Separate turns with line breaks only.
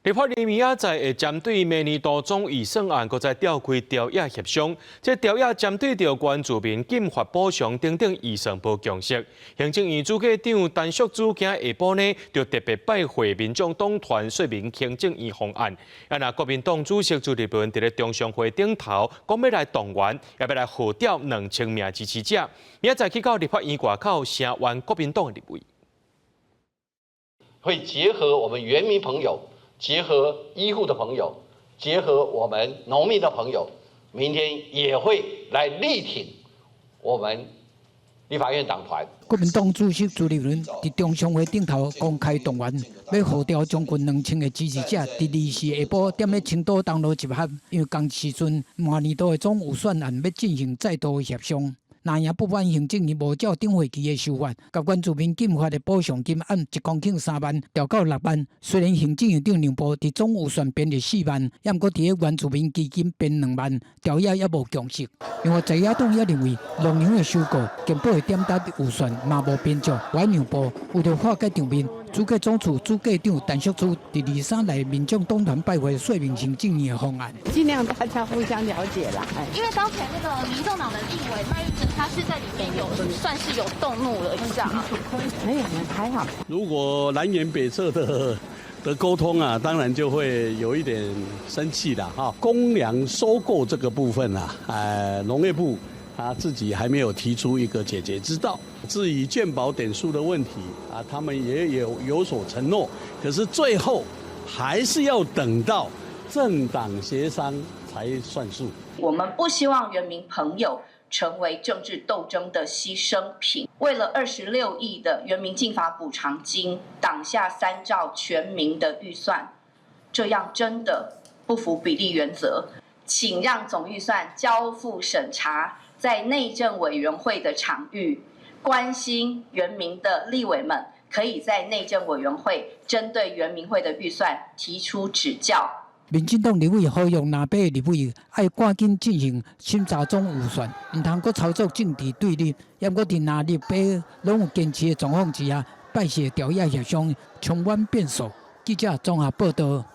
立法院明仔載會針對明年度總預算案，閣再召開朝野協商。這朝野針對著原住民禁發補償等等預算無共識。行政院主計長陳淑芷今下晡呢，就特別拜會民眾黨團說明行政院方案。啊，若國民黨主席朱立倫佇咧中常會頂頭講欲來動員，也欲來號召2000名支持者，明仔載去到立法院外口聲援國民黨的立委。
會結合我們原民朋友，結合醫護的朋友，結合我們農民的朋友，明天也會來力挺我們立法院黨團。
國民黨主席朱立倫佇中常會頂頭公開動員，欲號召將近2000個支持者，佇24下晡踮咧青島東路集合，因為仝時陣明年度的總預算案欲進行再度協商。若贏不滿行政院無照頂會期的手法，共原住民禁發的補償金按1公頃3萬調到6萬。雖然行政院長讓步，佇總預算編入4萬，猶毋過佇咧原住民基金編2萬，朝野猶無共識。另外，在野黨也認為農糧的收購、健保的點單預算嘛無編足，無讓步。為著化解場面，主計總處主計長陳淑芷佇23來民眾黨團拜會說明行政院的方案。
盡量大家互相了解啦。
因為剛才那個民眾黨的立委麥玉珍，他是在裡面有算是有動怒了一下。
沒有，還好。
如果南轅北轍的溝通啊，當然就會有一點生氣啦。哈，公糧收購這個部分啊，農業部他自己還沒有提出一個解決之道。至於健保點數的問題啊，他們也有所承諾，可是最後還是要等到政黨協商才算數。
我們不希望原民朋友成為政治鬥爭的犧牲品。為了26億的原民禁發補償金，擋下3兆全民的預算，這樣真的不符比例原則。請讓總預算交付審查，在內政委員會的場域，關心原民的立委們，可以在內政委員會針對原民會的預算提出指教。
民進黨立委呼籲藍白立委愛趕緊進行審查總預算，毋通閣操作政治對立。猶閣佇藍綠白攏有堅持的狀況之下，拜四朝野協商充滿變數。記者綜合報道。